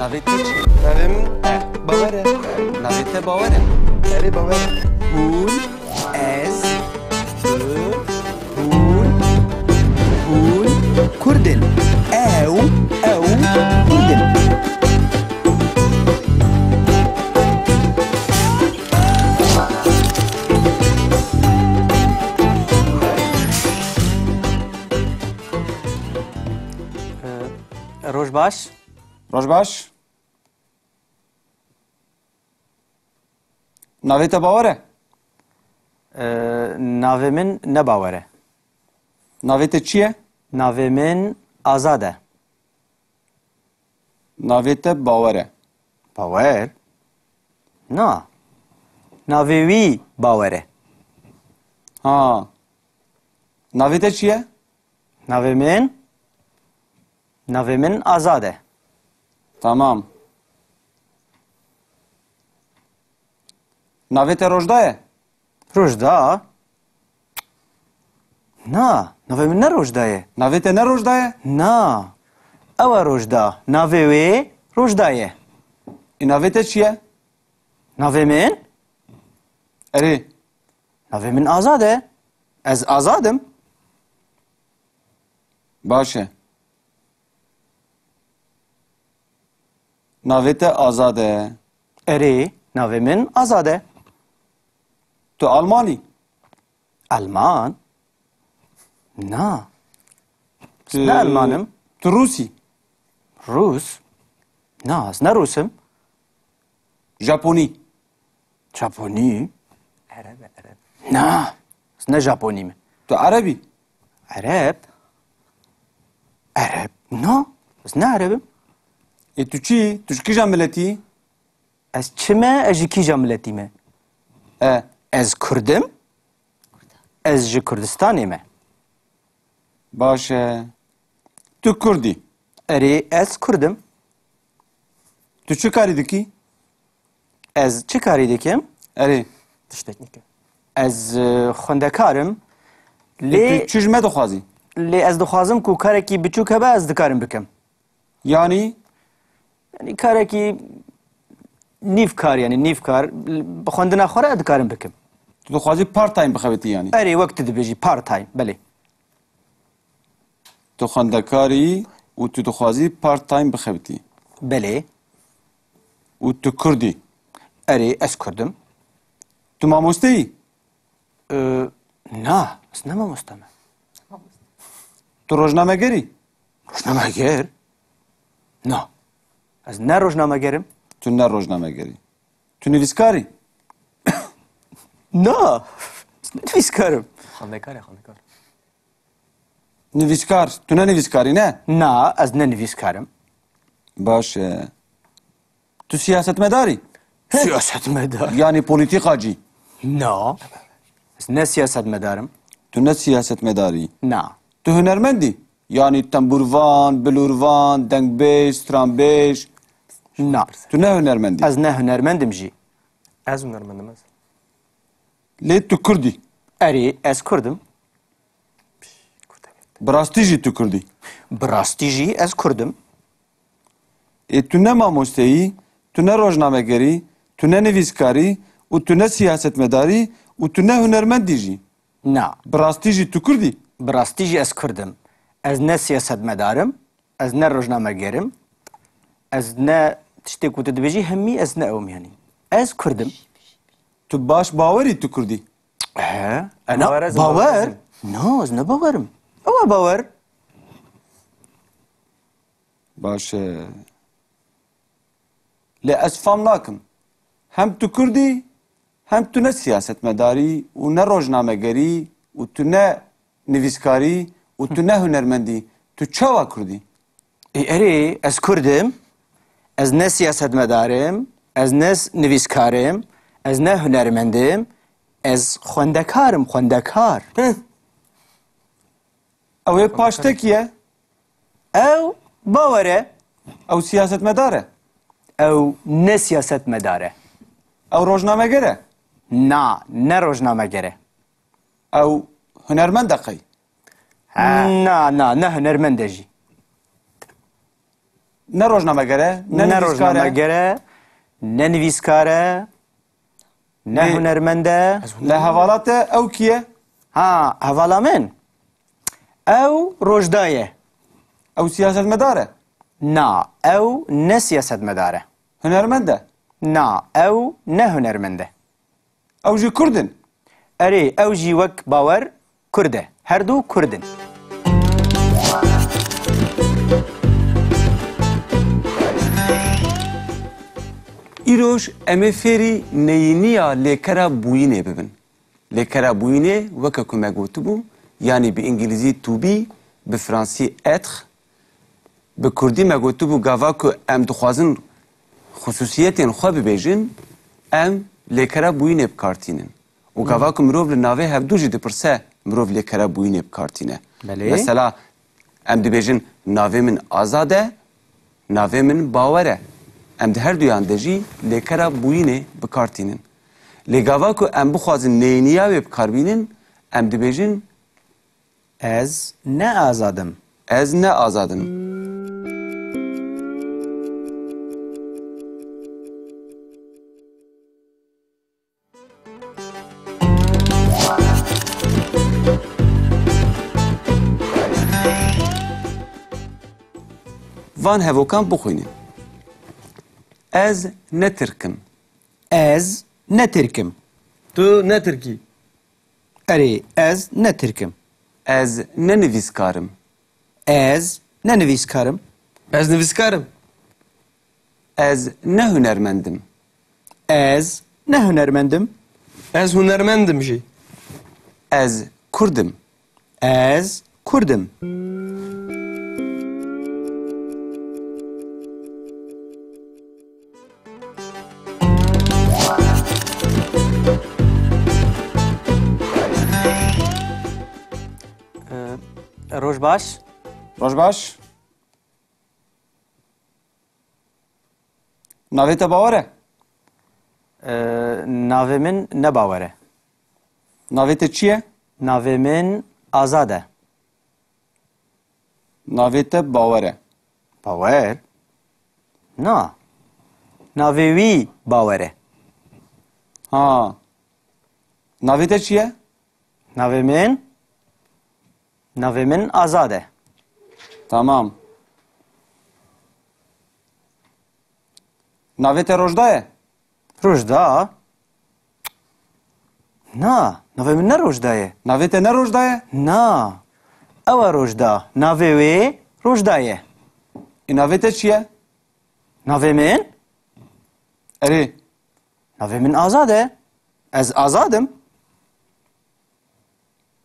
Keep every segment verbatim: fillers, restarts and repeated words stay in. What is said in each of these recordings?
Navê te çi? Navê min Bawer e. Navê te Bawer e? Erê, Bawer e. Hûn, ez, tu, hûn, hûn Kurd in. Ew, ew Kurd in. Roj baş. Roj baş. Navê te Bawer e? Ee, navê min ne Bawer e. Navê te çi ye? Navê min Azad e. Navê te Bawer e? Bawer? Na. Navê wî Bawer e. Ha. Navê te çi ye? Navê min? Navê min Azad e. Tamam. Navê te Rojda ye? Rojda? Na, navê min ne Rojda ye. Navê te ne Rojda ye? Na. Ew e Rojda. Navê wê Rojda ye. Ê, navê te çi ye? Navê min? Erê. Navê min Azad e. Ez azad im. Baş e. Navê te Azad e? Erê, navê min Azad e. Tu Alman î? Alman? Na. Tu ne Alman im. Tu Rûs î? Rûs? Na, ez ne Rûs im. Japonî? Japonî? Ereb e, Ereb. Na, ez ne Japonî me. Tu Ereb î? Ereb? Ereb? Na, ez ne Ereb im. Ê tu çi? Tu ji kîja miletî? Ez çi me? Ez ji kîja miletî me? E. Ez Kurd im. Ez ji Kurdistanê me. Baş e. Tu Kurd î? Erê, ez Kurd im. Tu çi karî dikî? Ez çi karî dikim? Erê. Tiştek nike. Ez, e, xwendekar im. Ê, lê tu çi ji me dixwazî? Lê ez dixwazim ku karekî biçûk hebe, ez dikarim bikim. Yanî? Yanî karekî nîv kar, yanî nîv kar, bi xwendina xwe re dikarim bikim. Tu dixwazî part time bixebitî yanî? Erê, wek tu dibêjî, part time, belê. Tu xwendekar î û tu dixwazî part time bixebitî? Belê. Û tu Kurd î? Erê, ez Kurd im. Tu mamoste yî? Ee, na, ez ne mamoste me. Tu rojnameger î? Rojnameger? Na. Ez ne rojnameger im. Tu ne rojnameger î. Tu nivîskar î? Na. Ez ne nivîskar im. Xwendekar e, xwendekar. Nivîskar. Tu ne nivîskar î, ne? Na, ez ne nivîskar im. Baş e. Tu siyasetmedar î? Siyasetmedar. Yanî polîtîkacî? Na. Ez ne siyasetmedar im. Tu ne siyasetmedar î? Na. Tu hunermend î? Yanî tembûrvan, bilûrvan, dengbêj, stranbêj? Na. Tu ne hunermend î? Ez ne hunermend im jî. Ez hunermend im ez. Lê tu Kurd î? Erê, ez Kurd im. Bi rastî jî tu Kurd î? Bi rastî jî ez Kurd im. Ê, tu ne mamoste yî, tu ne rojnameger î, tu ne nivîskar î û tu ne siyasetmedar î û tu ne hunermend î jî. Na. Bi rastî jî tu Kurd î? Bi rastî jî ez Kurd im. Ez ne siyasetmedar im, ez ne rojnameger im, ez ne tiştê ku tu dibêjî hemî, ez ne ew im yanî. Ez Kurd im. Tu baş bawer î tu Kurd î? He. E, na, Bawer ez im, bawer? Bawer ez im. Na, ez ne bawer im. Ew e bawer. Baş e. Lê ez fam nakim. Hem tu Kurd î, hem tu ne siyasetmedar î û ne rojnameger î û tu ne nivîskar î û tu ne hunermend î. Tu çawa Kurd î? Ê, erê, ez Kurd im, ez ne siyasetmedar im, ez ne s-, nivîskar im, ez ne hunermend im, ez xwendekar im, xwendekar. Heh. Ew ê paştekî ye? Ew bawer e. Ew siyasetmedar e? Ew ne siyasetmedar e. Ew rojnameger e? Na, ne rojnameger e. Ew hunermend e qey? Ha. Na, na, ne hunermend e jî. Ne rojnameger e, ne Ne nivîskar e. rojnameger e, ne nivîskar e, ne Lê hunermend e. Li hevala te ew kî ye? Ha, hevala min. Ew Rojda ye. Ew siyasetmedar e? Na, ew ne siyasetmedar e. Hunermend e? Na, ew ne hunermend e. Ew jî Kurd in? Erê, ew jî wek Bawer Kurd e. Her du Kurd in. Îroj em ê fêrî neyîniya lêkera bûyînê bibin. Lêkera bûyînê, weke ku me gotibû, yanî bi îngilîzî to be, bi fransî être, bi kurdî me gotibû, gava ku em dixwazin xisûsiyetên xwe bibêjin, em lêkera bûyînê bi kar tînin. Û gava ku mirov li navê hevdû jî dipirse, mirov lêkera bûyînê bi kar tîne. Belê. Mesela, em dibêjin, navê min Azad e, navê min Bawer e. Em di her duyan de jî lêkera bûyînê bi kar tînin. Lê gava ku em bixwazin neyîniya wê bi kar bînin, em dibêjin, Ez ne Azad im. Ez ne Azad im. Van hevokan bixwînin. Ez ne Tirk im. Ez ne Tirk im. Tu ne Tirk î. Erê, ez ne Tirk im. Ez ne nivîskar im. Ez ne nivîskar im. Ez nivîskar im. Ez ne hunermend im. Ez ne hunermend im. Ez hunermend im jî. Ez Kurd im. Ez Kurd im. Ee, Roj baş. Roj baş. Navê te Bawer e? Ee, navê min ne Bawer e. Navê te çi ye? Navê min Azad e. Navê te Bawer e. Bawer? Na. Navê wî Bawer e. Ha. Navê te çi ye? Navê min? Navê min Azad e. Tamam. Navê te Rojda ye? Rojda? Na, navê min ne Rojda ye. Navê te ne Rojda ye? Na. Ew e Rojda. Navê wê Rojda ye. Ê, navê te çi ye? Navê min? Erê. Navê min Azad e. Ez Azad im.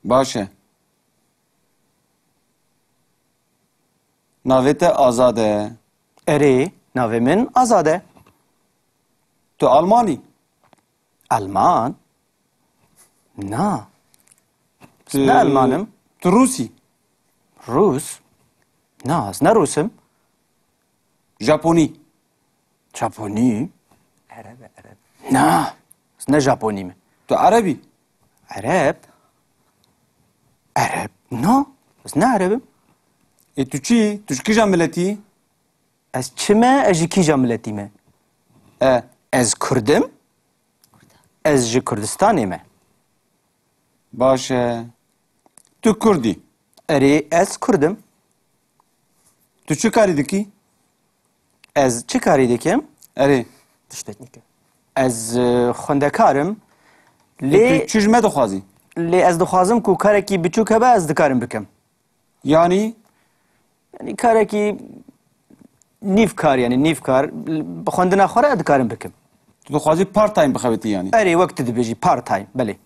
Baş e. Navê te Azad e. Erê, navê min Azad e. Tu Alman î? Alman? Na. Ez Tu, ne Alman im. Tu Rûs î? Rûs? Na, ez ne Rûs im. Japonî? Japonî? Ereb e, Ereb. Na, ez ne Japonî me. Tu Ereb î? Ereb? Ereb? Na, ez ne Ereb im. Ê, tu çi yî? Tu ji kîja miletî yî? Ez çi me? Ez ji kîja miletî me? E. Ez Kurd im. Ez ji Kurdistanê me. Baş e. Tu Kurd î? Erê, ez Kurd im. Tu çi karî dikî? Ez çi karî dikim? Erê. Tiştek nike. Ez, e, xwendekar im. Ê, tu Lê, çi ji me dixwazî? lê ez dixwazim ku karekî biçûk hebe, ez dikarim bikim. Yanî? Yanî karekî nîv kar, yanî nîv kar, bi xwendina xwe re dikarim bikim. Tu dixwazî part time bixebitî yanî? Erê, wek tu dibêjî, part time, belê.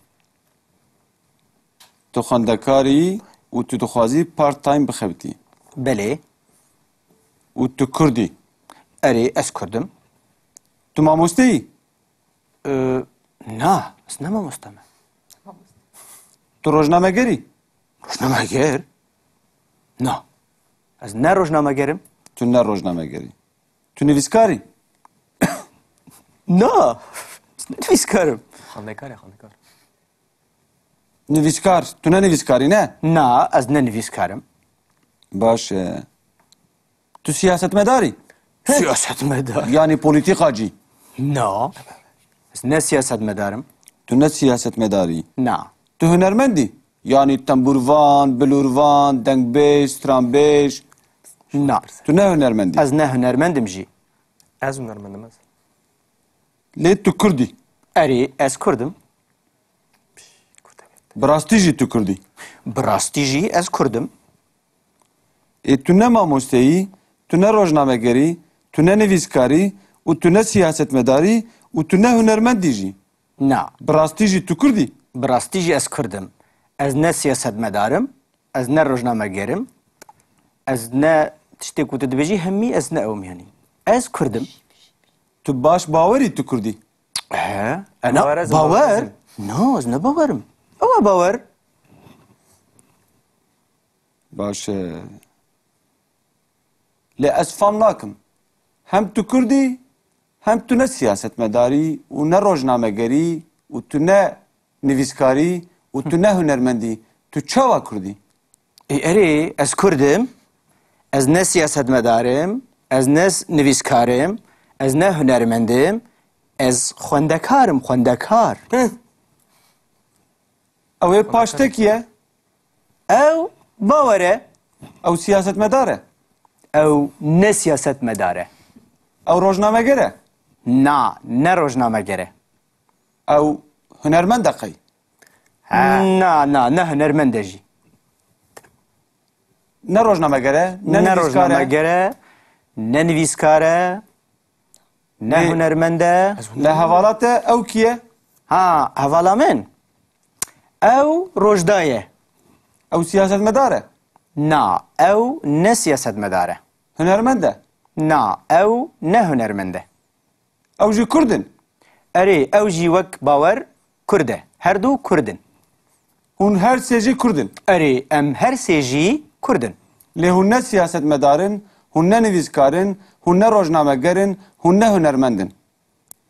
Tu xwendekar î û tu dixwazî part time bixebitî. Belê. Û tu Kurd î. Erê, ez Kurd im. Tu mamoste yî? Ee, na, ez ne mamoste me. Tu rojnameger î? Rojnameger? Na. Ez ne rojnameger im. Tu ne rojnameger î. Tu nivîskar î? Na. Ez ne nivîskar im. Xwendekar e, xwendekar. Nivîskar. Tu ne nivîskar î, ne? Na, ez ne nivîskar im. Baş e. Tu siyasetmedar î? Siyasetmedar. Yanî polîtîkacî. Na. Ez ne siyasetmedar im. Tu ne siyasetmedar î. Na. Tu hunermend î. Yanî tembûrvan, bilûrvan, dengbêj, stranbêj. Na. Tu ne hunermend î. Ez ne hunermend im jî. Ez hunermend im ez. Lê tu kurd î. Erê, ez kurd im. Bi rastî jî tu kurd î. Bi rastî jî ez kurd im. Ê tu ne mamoste yî, tu ne rojnameger î, tu ne nivîskar î û tu ne siyasetmedar î û tu ne hunermend î jî. Na. Bi rastî jî tu kurd î. Bi rastî jî ez kurd im. Ez ne siyasetmedar im, ez ne rojnameger im, ez ne tiştê ku tu dibêjî hemî ez ne ew im yanî. Ez kurd im. Tu baş bawer î tu kurd î. He, ena Bawer ez bawer? Bawer. No, ez ne bawer im. Ew e bawer. Baş e. Lê ez fam nakim. Hem tu kurd î, hem tu ne siyasetmedar î û ne rojnameger î û tu ne nivîskar î û tu ne hunermend î. Tu çawa kurd î? Ê, erê, ez kurd im. Ez ne siyasetmedar im. Ez ne s-, nivîskar im. Ez ne hunermend im. Ez xwendekar im, xwendekar. Hı. Ew ê paştekî ye. Ew bawer e. Ew siyasetmedar e. Ew ne siyasetmedar e. Ew rojnameger e. Na, ne rojnameger e. Ew hunermend e qey. Ha. Na, na, ne hunermend e jî. Ne rojnameger e, ne Ne nivîskar e. rojnameger e, ne nivîskar e, ne Lê hunermend e. Li hevala te ew kî ye? Ha, hevala min. Ew Rojda ye. Ew siyasetmedar e? Na, ew ne siyasetmedar e. Hunermend e? Na, ew ne hunermend e. Ew jî kurd in? Erê, ew jî wek Bawer kurd e. Her du kurd in. Hûn her sê jî kurd in? Erê, em her sê jî kurd in. Lê hûn ne siyasetmedar in, hûn ne nivîskar in, hûn ne rojnameger in, hûn ne hunermend in.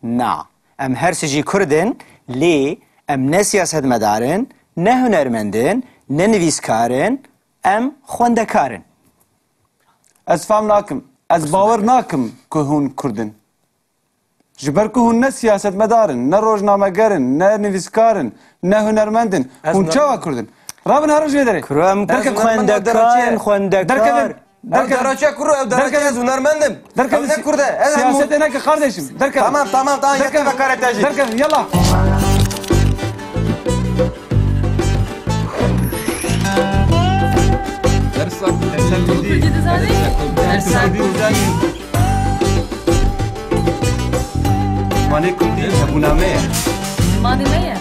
Na, em her sê jî kurd in, lê em ne siyasetmedar in, ne hunermend in, ne nivîskar in, em xwendekar in. Ez fam nakim. Ez bawer nakim ku hûn kurd in. Ji ber ku hûn ne siyasetmedar in, ne rojnameger in, ne nivîskar in, ne hunermend in. Ez Hûn hunermend çawa im. kurd in? Rabin herin ji vê derê. Kuro em Derkevin. Ez hunermend, ew xwendekar dereçe. in, xwendekar. Derkevin. Ew Derkevin. dereçe kuro, ew derekê Derkevin. ez hunermend im. Derkevin. Ew ne kurd e? Ez em Siyasetê neke kardeşim. Derkevin. Tamam, tamam, tamam, yeter Derkevin. hakaret e jî. Derkevin, yallah. Dersa Kurdî dizanî? Dersa Kurdî dizanî? Zimanê Kurdî hebûna me ye. Zimanê me ye.